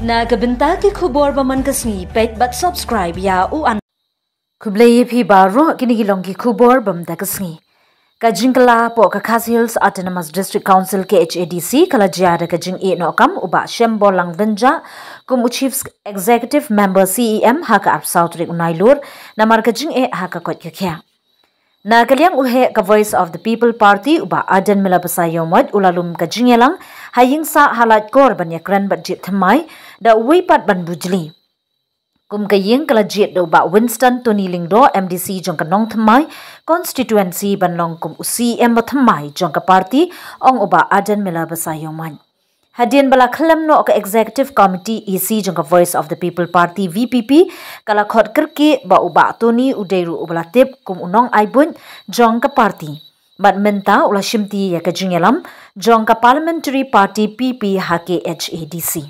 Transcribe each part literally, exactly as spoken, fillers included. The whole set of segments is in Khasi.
Na ka bynta ki khubor ba man ka sngi, peit bad subscribe ïa u an. Khublei ïa phi baroh, kine ki long ki khubor ba man ka sngi. Ka jingkylla hapoh ka Khasi Hills Autonomous District Council, K H A D C, ka la jia da ka jingïehnoh kam u Bah Shemborlang Rynjah kum u Chief Executive Member, C E M, ha ka arphew saw tarik u Nailur, namar ka jingeh ha ka koit ka khiah. Na ka liang u heh ka Voice of the People Party, u Bah Ardent Miller Basaiawmoit, u la lum ka jingïalang ha ïing sah ha Laitkor ban ïakren bad jied thymmai da uwei pat ban bujli. Kum ka ïing ka la jied da u Bah Winston Tony Lyngdoh, M D C jong ka Nongthymmai constituency, ban long kum u C E M ba thymmai jong ka party, ong u Bah Ardent Miller Basaiawmoit. Hadien ba la khlem noh ka Executive Committee, E C, jong ka Voice of the People Party, V P P, ka la khot kyrkieh ba u Bah Tony u dei ruh uba la tip kum u nongai buit jong ka party. Bad mynta u la shimti ïa ka jingïalam jong ka Parliamentary Party, P P, ha K H A D C.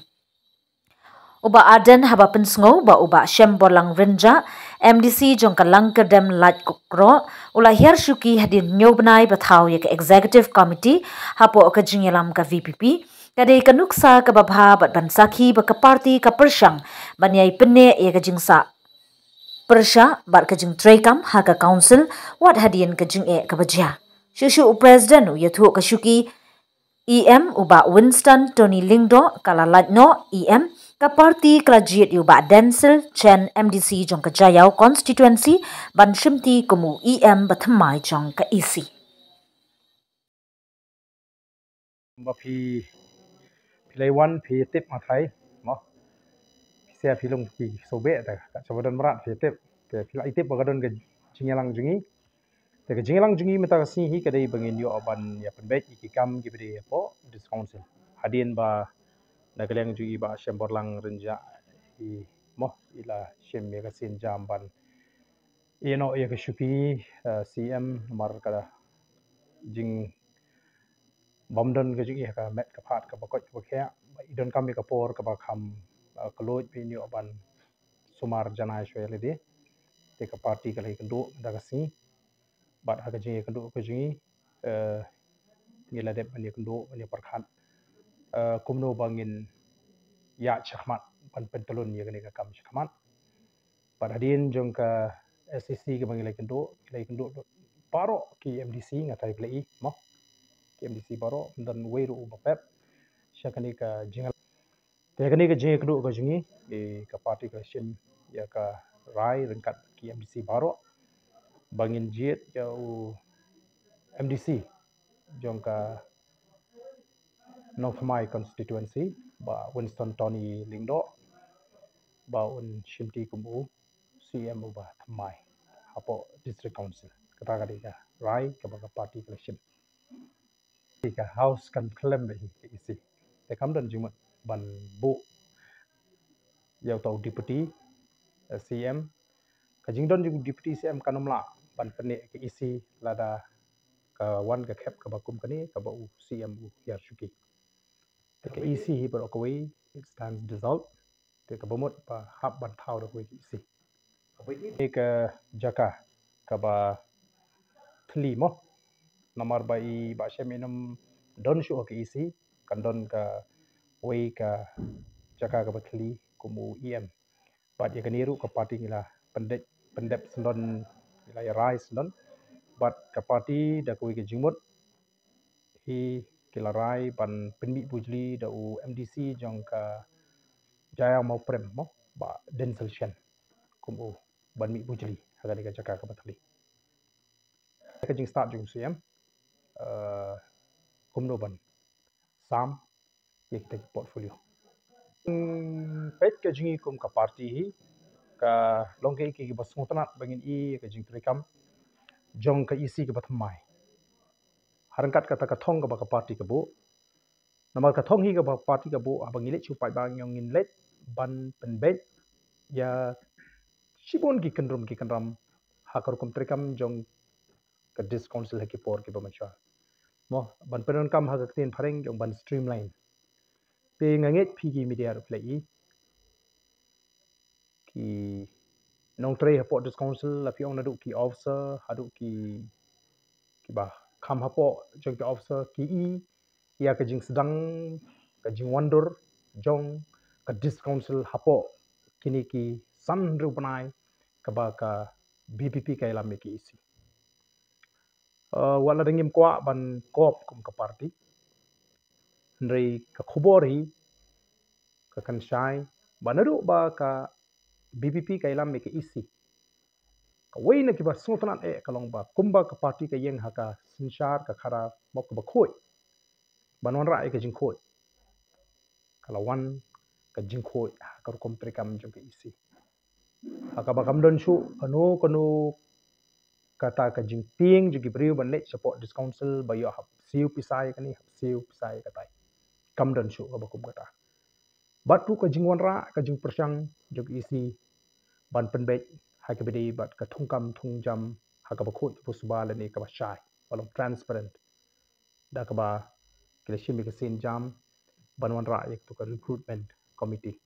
U Bah Ardent haba pynsngew ba u Bah Shemborlang Rynjah, M D C jong ka Langkyrdem Laitkroh, u la hiar shuki hadien hynñiew bnai ba thaw ïa ka Executive Committee hapoh ka jingïalam ka V P P, ka dei ka nuksa kaba bha bad ban sakhi ba ka party ka pyrshang ban ïai pynneh ïa ka jingsah pyrshah bad ka jingtreikam ha ka Council, wat hadien ka jingeh kaba jia. Shuh shuh u President u ïathuh ka shuki E M u Bah Winston Tony Lyngdoh, ka la lait noh, E M, ka party ka la jied ïa u Bah Denzil Chen, M D C jong ka Jaïaw constituency, ban shimti kum u E M ba thymmai jong ka E C. Ba phi, phi la wan phi tip mathai, mo. Phi sia phi long phi sobe ta, ka sawdong mrad phi tip. Phi la tip ba ka don ka jingïalang jong ngi. Te ka jingïalang jong ngi mynta ka sngi hi ka dei ba ngin ïoh ban ïa pynbeit ïa ki kam kiba dei hapoh District Council. Hadien ba na ka liang jong i Bah Shemborlang Rynjah i, mo, i la shim ïa ka sienjam ban ïehnoh ïa ka shuki, eh, C M, namar ka jingbym don ka jingïeh, ka met ka phad kaba koit kaba khiah, ba i donkam ïa ka por kaba kham, eh, khlaiñ ba ngin ïoh ban sumar janai shuwa ïa lade. Te ka party ka la ïakynduh mynta ka sngi. Bad ha ka jingïakynduh ka jong ngi, eh, ngi la dep ban ïakynduh, ban ïapyrkhat, eh, kumno ba ngin ïaid shakhmat ban pyntlun ïa kane ka kam shakhmat. Bad hadien jong ka S A C kaba ngi la ïakynduh, ngi la ïakynduh baroh ki M D C, nga tharai phi la i, mo. Ki M D C baroh, ym don uwei ruh uba pep sha kane ka jingïalang. Te kane ka jingïakynduh ka jong ngi, eh, ka party ka la shim ïa ka rai ryngkat ki M D C baroh ba ngin jied ïa u M D C jong ka Nongthymmai constituency, Bah Winston Tony Lyngdoh, ba un shimti kum u C M uba thymmai hapoh District Council. Kata ka dei ka rai kaba ka party ka la shim. Ka House kan khlem beit hi ka E C. Te kam don jingmut ban buh ïa uta u Deputy, eh, C M. Ka jingdon jong u Deputy C M kan ym lah ban pynneh ka E C lada ka wan ka khep kaba kum kane kaba u C M u hiar shuki. Te ka E C hi baroh kawei, it stands dissolved. Te kaba mut ba hap ban thaw da kawei ka E C. Kane ka jaka kaba thylli mo. Namar ba i Bah Shem i nym don shuh ha ka E C, kan don kawei ka jaka kaba thylli kum u E M. Bad ïa kane ruh ka party ngi la pyndep, pyndep syndon, ngi la ïa rai syndon. Bad ka party da kawei ka jingmut hi ki la rai ban pynmih bujli da u M D C jong ka Jaïaw Mawprem mo, Bah Denzil Shen, kum u ban mih bujli ha kane ka jaka kaba thylli. Ka jingstad jong u C M, eh, kumno ban sam ïa kita ki portfolio. Hmm, peit ka jong ngi kum ka party hi, ka long kaei kaei kaba sngewtynnat ba ngin ïohi ïa ka jingtrei kam jong ka E C kaba thymmai. Ha ryngkat kata ka thong kaba ka party ka buh. Namar ka thong hi kaba ka party ka buh, haba ngi leit shu paidbah ngi ong ngin leit ban pynbeit ïa shibun ki kyndrum ki kyndram ha ka rukom trei kam jong ka District Council ha ki por kiba mynshuwa. Mo, ban pyndonkam ha ka ktien phareng ki ong ban streamline. Te nga ngeit phi ki media ruh phi la i, ki nongtrei hapoh District Council, la phi ong naduh ki officer haduh ki, kiba kham hapoh jong ki officer, ki i ïa ka jingsdang, ka jingwandur jong ka District Council hapoh kine ki san hynriew bnai kaba ka VPP ka ïalam ïa ka EC. Uh, wat la dang ngim kwah ban kop kum ka party, hynrei ka khubor hi ka kan shai ba naduh ba ka VPP ka ïalam ïa ka EC, kawei na kiba sngewtynnat eh ka long ba kumba ka party ka ïeng ha ka synshar ka khadar mo kaba khuid ban wanrah ïa ka jingkhuid, ka la wan ka jingkhuid ha ka rukom treikam jong ka EC. Ha kaba kam don shuh kano kano kata ka jingtieng jong ki briew ban leit shapoh District Council ba ïoh hap siew pisa ïa kane, hap siew pisa ïa katai. Kam don shuh kaba kum kata. Bad ruh ka jingwanrah ka jingpyrshang jong ka EC ban pynbeit ha kaba dei bad ka thungkam thungjam ha kaba khuid kaba suba lane kaba shai, ba long transparent, da kaba ki la shim ïa ka sienjam ban wanrah ïa katu ka recruitment committee,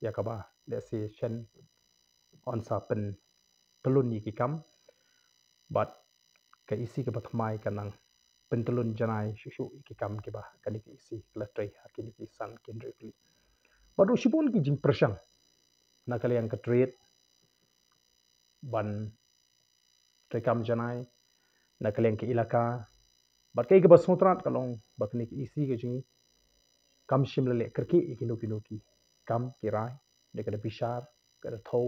ïa kaba lehse shen yn sa pyntyllun ïa ki kam, bad ka EC kaba thymmai ka nang pyntyllun janai shuh shuh ïa ki kam kiba kane ka EC ka la trei ha kine ki san ki hynriew tylli. Bad ruh shibun ki jingpyrshang na ka liang ka trade ban treikam janai, na ka liang ka elaka. Bad kaei kaba sngewtynnat ka long ba kane ka EC ka jong ngi kam shym la leh kyrkieh ïa kino kino ki kam ki rai, ne ka da bishar, ka da thew.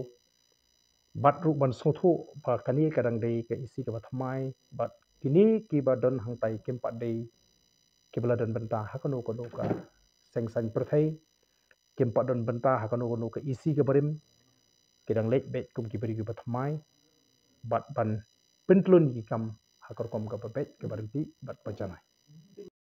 Bad ruh ban sngewthuh ba kane ka dang dei ka EC kaba thymmai, bad kine kiba don hangtai kim pat dei kiba la don bynta ha kano kano ka seng saiñ pyrthei, kim pat don bynta ha kano kano ka EC kaba rim, ki dang leit beit kum ki briew kiba thymmai, bad ban pyntyllun ïa ki kam ha ka rukom kaba beit kaba ryntih bad ba janai.